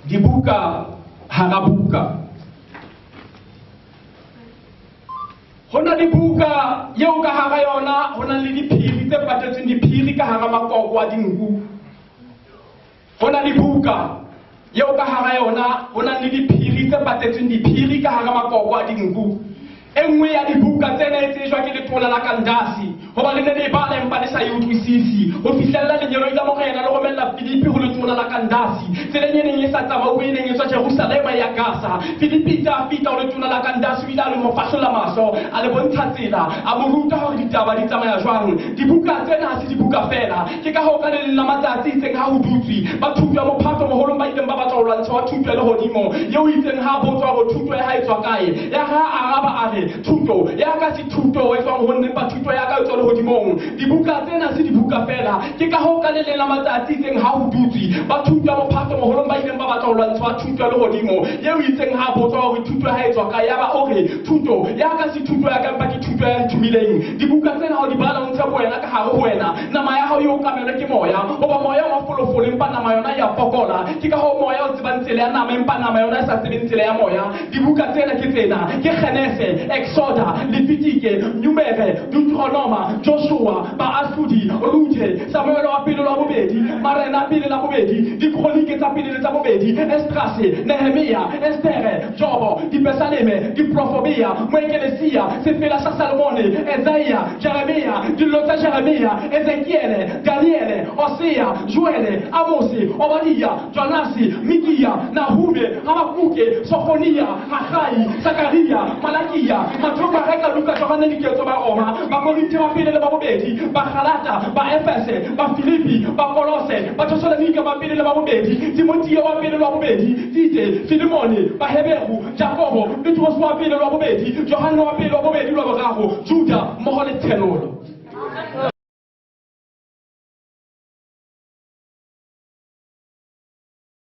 Dibuka hara buka. Ho na le buka eo ka hara yona ho nang le diphiri tse patetsweng diphiri ka hara makoko a dinku. Ho na le buka eo ka hara yona ho nang le diphiri tse patetsweng diphiri ka hara makoko a dinku. E nngwe ya dibuka tsena e tsejwa ke letona la Kandase, hoba le ne le e bala empa le sa e utlwisise, ho fihlella lengeloi la Morena le romella Filipi ho letona la Kandase, tseleng e neng e sa tsamauwe e neng e tswa Jerusalema e ya Gaza. Filipi itse a fihla ho letona la Kandase, o ile a le mo fahlolla mahlo, a le bontsha tsela, a mo ruta hore ditaba di tsamaya jwang. Dibuka tsena ha se dibuka feela. Ke ka hoo ka le leng la matsatsi itseng ha ho dutswe ba thuto ya mophato moholong ba ileng ba batla ho lwantsha wa thuto ya lehodimo eo itseng ha a botswa hore thuto ya hae e tswa kae, ya ha a araba a re, Thuto ya ka se thuto e tswang ho nna, empa thuto ya ka e tswa lehodimong. Dibuka tsena se dibuka feela. Ke ka hoo ka le leng la matsatsi itseng ha ho dutswe ba thuto ya mophato moholong ba ileng ba batla ho lwantsha wa thuto ya lehodimo eo itseng ha a botswa hore thuto ya hae e tswa kae, yaba o re, Thuto ya ka se thuto ya ka, empa ke thuto ya nthomileng. Dibuka tsena ha o di bala o ntshe bowena ka hare ho wena. Nama ya hao e okamelwe ke moya, hoba moya o mafolofolo, empa nama yona e a fokola. Ke ka hoo moya o tsebang tsela ya nama, empa nama yona e sa tsebeng tsela ya moya. Dibuka tsena ke tsena, ke Genese, Exoda, Lefitike, Numere, Deuteronoma, Joshua, Baahlodi, Ruthe, Samuele wa pele le wa bobedi, Marena a pele le a bobedi, Dikronike tsa pele le tsa bobedi, Esdrase, Nehemia, Estere, Jobo, Dipesaleme, Diprofobia, Moekelesia, Sefela sa Salomone, Esaia, Jeremia, Dillo tsa Jeremia, Ezekiele, Daniele, Osea, Joele, Amose, Obadia, Jonase, Mikia, Nahume, Habakuke, Sofonia, Hagai, Sakaria, Malakia, Mattheu, Mareka, Luka, Johane, Diketso, Baroma, Bakorinthe ba pele le ba bobedi, Bagalata, Baefese, Bafilipi, Bakolose, Bathesalonika ba pele le ba bobedi, Timothea wa pele le wa bobedi, Tite, Filemone, Baheberu, Jakobo, Petrose wa pele le wa bobedi, Johanne wa pele, wa bobedi le wa boraro, Juda, mmoho le Tshenolo.